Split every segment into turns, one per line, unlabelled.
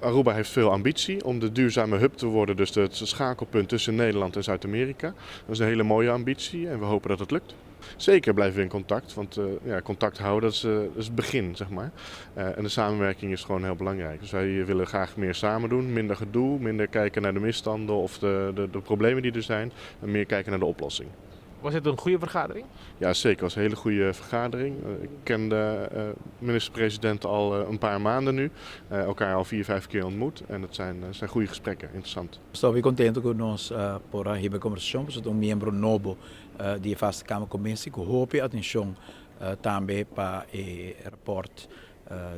Aruba heeft veel ambitie om de duurzame hub te worden, dus het schakelpunt tussen Nederland en Zuid-Amerika. Dat is een hele mooie ambitie en we hopen dat het lukt. Zeker blijven we in contact, want ja, contact houden, dat is het begin, zeg maar. En de samenwerking is gewoon heel belangrijk. Dus wij willen graag meer samen doen, minder gedoe, minder kijken naar de misstanden of de problemen die er zijn en meer kijken naar de oplossing.
Was het een goede vergadering?
Ja, zeker. Het was een hele goede vergadering. Ik ken de minister-president al een paar maanden nu. Elkaar al vier, vijf keer ontmoet. En het zijn goede gesprekken. Interessant.
Ta kontentu ku nos por a hiba kombersashon, pasobra un miembro nobo di Vaste Kamercommissie, ku hopi atenshon tambe pa e rapport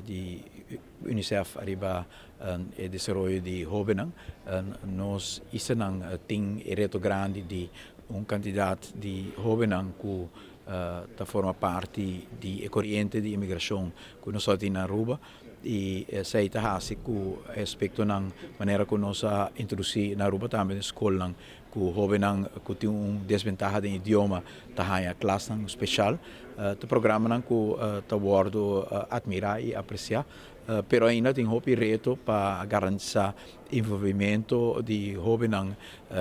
di UNICEF ariba e desaroyo di hóbennan. Nos islanan tin reto grandi di un kantidat di hóbennan ku ta forma parti di koriente di imigrashon ku nos tin na Aruba i esei ta hasi ku aspektonan manera ku nos a introdusí na Aruba tambe skolnan ku hóbennan ku tin un desventaha di idioma ta haña klasnan spesial, e programanan ku ta wòrdu atmirá i apresiá, pero ainda tin hopi reto pa garantisá envolvimentu di hóbennan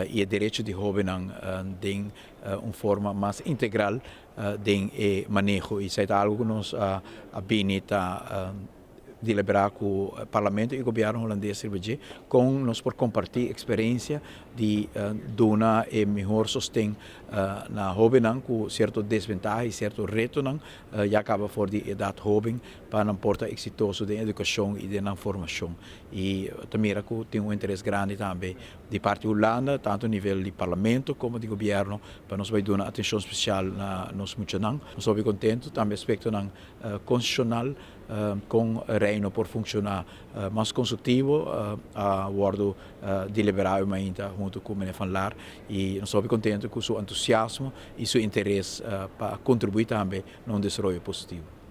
i e derecho di hóbennan den un forma mas integral den e maneho, i esei ta algu ku nos a bini ta deliberá ku parlamento i gobièrnu hulandes ku nos por kompartí eksperensia di duna e mihó sosten na hóbennan ku sierto desventaha i sierto retonan ya kaba for di edat hóben pa nan por ta eksitoso den edukashon i den formashon. I tambe ku tin un interes grandi tambe di parti Hulanda, tantu na nivel di parlamento komo di gobièrnu, pa nos bai duna atenshon spesial na nos muchanan. Nos ta kontentu tambe aspektonan konstitushonal ku Reino por funshoná mas konstruktivo a wòrdu deliberá ainda huntu ku meneer Van Laar, i nos ta kontentu ku su entusiasmo i su interes pa kontribuí tambe na un desaroyo positivo.